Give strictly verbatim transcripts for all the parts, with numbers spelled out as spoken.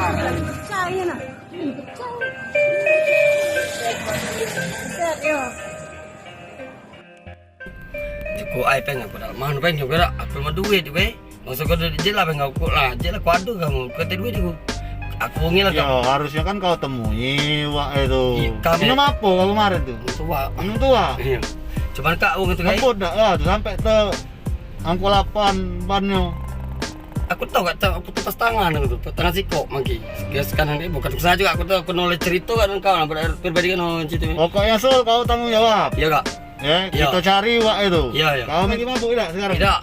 Pecah ye nah. Pecah. Set yo. Cukup ai peng aku dak. Mahan peng jugo dak. Aku mah duit jugo. Maksud kau duit je lah peng aku lah. Je lah kau ado kamu. Kau duit aku. Aku wongi lah. Yo, harusnyo kan kau temui wak itu. Iyo, kami. Minum apo kau kemarin tu? Minum tuak. Minum tuak? Iyo. Cuman kak wong itu kan. Ngebut dak lah tu sampe te angko lapan bannyo. Aku tau kak, tau, aku tu pas tangan aku tu, pas tangan sikok mangki. Dia sekarang ni bukan sengaja aku tu, aku noleh cerita kan kau, nampak pribadi kan noleh cerita. Pokoknyo Sul, kau tanggung jawab. Iyo kak. Ya, iyo. Kita cari wak itu. Iyo, iyo. Kau lagi mabuk dak sekarang? Idak.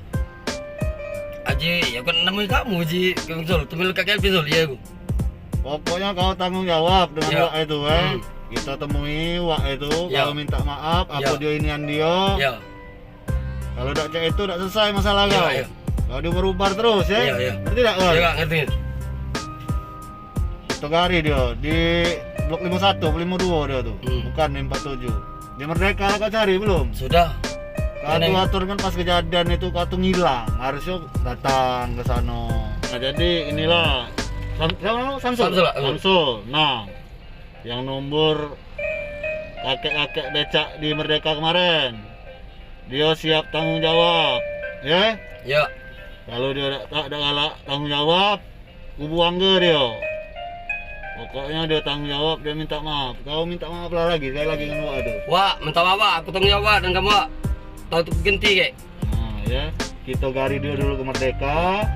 Aji, ya aku nemui kamu Ji, Sul. Temui Kak Kelvin Sul, iya aku. Pokoknyo kau tanggung jawab dengan iyo. Wak itu, eh. Hmm. Kita temui wak itu, iyo. Kau minta maaf, apa iyo. Dia inian dia. Iyo. Kalau dak cak itu dak selesai masalah iyo, kau. Iyo. Kau diubar-ubar terus, ya. Iyo, iyo. Ngerti dak kau? Iyo, Kak, ngerti. Togari dia di blok limo satu, limo duo dia tu. Hmm. Bukan di empat tujuh. Di Merdeka kau cari belum? Sudah. Kau tu atur kan pas kejadian itu kau tu ngilang. Harusnyo datang ke sano. Nah, jadi inilah Sam-, siapa nama? Samsul. Samsul, ah. Samsul. Nah, yang nomor kakek-kakek becak di Merdeka kemarin. Dia siap tanggung jawab, ya? Ya. Kalau dia dak, dak, dak galak tanggung jawab, Ku buang ke dio. Pokoknyo dio tanggung jawab, dio minta maaf. Kau minta maaf lah lagi, sekali lagi ngan wak tu. Wak, minta maaf, Wak. Aku tanggung jawab, Wak, dengan kamu, Wak. Tau tu genti, kek. Nah, ya. Kito gari dio dulu ke Merdeka.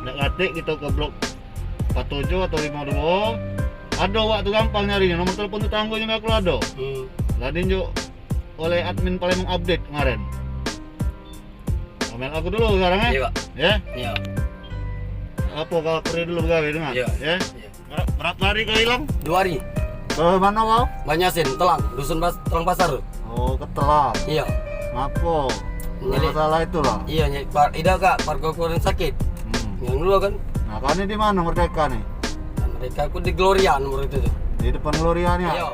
Nak katik kito ke blok empat tujuh atau limo duo. Ado wak tu gampang nyarinyo. Nomor telepon tetanggo nyo aku ado. Hmm. Lah dio njuk oleh admin Palembang Update kemaren. Komen aku dulu sekarang, eh? Iya, Pak. Ya? Iya. Apa kau pergi dulu begawe dengan? Iya. Ya? Iya. Ber-, berapa hari kau hilang? Dua hari. Ke mana kau? Banyasin, Telang, dusun Pas-, Telang Pasar. Oh, ke Telang. Iya. Ngapo? Nyari masalah itulah. Iya, nyari par-, ida kak, pargo kurang sakit. Hmm. Yang dulu kan. Nah, kau ni di mana Merdeka ni? Nah, Merdeka aku di Gloria nomor itu tuh. Di depan Gloria ni, ya? Iya.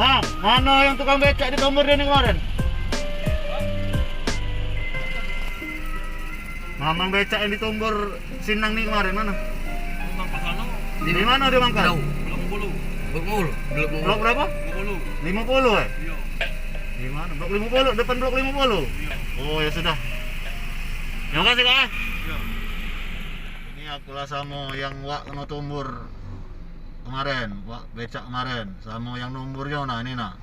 Mang, mano yang tukang becak di Tombor dio ni kemaren? Mamang becak yang di Tombor Sinang ni kemaren mano? Di mano dia mangkat? Blok limo puluh. Blok limo puluh. Blok limo puluh. Blok berapa? Limo puluh. Limo puluh, eh? Iya. Di mana? Blok limo puluh, depan blok limo puluh? Iya. Oh, ya sudah. Terima kasih, Kak, eh. Iya. Ini akulah samo yang wak keno tombor kemaren, wak becak kemaren, samo yang nombor yo nah, ini nah.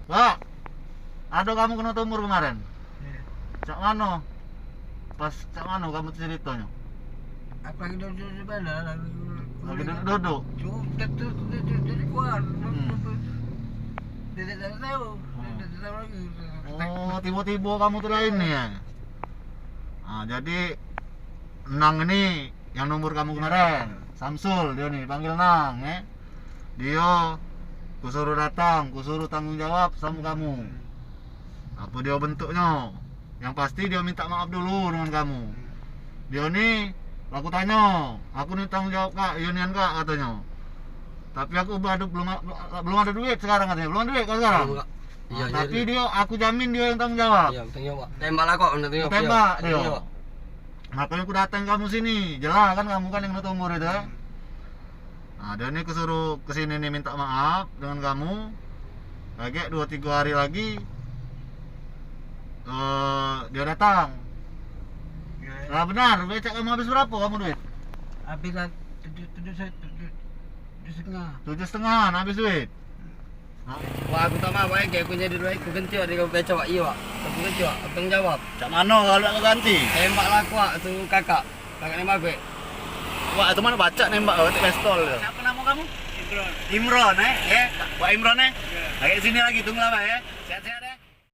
Wak, ado kamu keno tombor kemaren? Iya. Cak mano? Pas cak mano kamu ceritonyo? Aku lagi duduk di mana? Lagi duduk-duduk? Duduk, duduk, duduk, duduk di luar. Hmm. Dia tak tahu. Hmm. Dia tak tahu lagi. Oh, tiba-tiba kamu tu lain ni, ya? Ah, jadi Nang ini yang nomor kamu kemaren, Samsul, dio ni, panggil Nang, eh. Dio kusuruh datang, kusuruh tanggung jawab samo kamu. Apo dio bentuknyo? Yang pasti dio minta maaf dulu dengan kamu. Dio ni, aku tanyo, aku ni tanggung jawab kak, dio nian kak, katonyo. Tapi aku belum ado, belum, belum ado duit sekarang katonyo. Belum ado duit kau sekarang? Belum, Kak. Iyo, iyo, tapi dio, aku jamin dio yang tanggung jawab. Iyo, tanggung jawab. Tembak lah kok, nanti tembak dio. Iyo. Makonyo aku datang kamu sini, jelas kan kamu kan yang nomor itu, eh? Nah, dio ni kusuruh kesini ni minta maaf dengan kamu. Kagek duo tigo hari lagi, eh, dio datang. Iyo, iyo. Lah benar, becak kamu habis berapo kamu duit? Habis lah tujuh, tujuh, tujuh, tujuh setengah. Tujuh setengah habis duit. Wah, aku tak mau, Wak, aku jadi duit, aku ganti, Wak, dari becak, Wak, iyo, Wak. Aku ganti, Wak, aku tanggung jawab. Cak mano kalu nak ganti? Tembak lah aku, Wak, tu kakak. Kakak nembak aku, Wak. Wak, itu mano pacak nembak kau, tu pistol tu. Siapa nama kamu? Imron. Imron, eh? Eh, Wak Imron, eh? Iyo. Lagi sini lagi, tunggu lah, Wak, eh? Sehat-sehat, eh?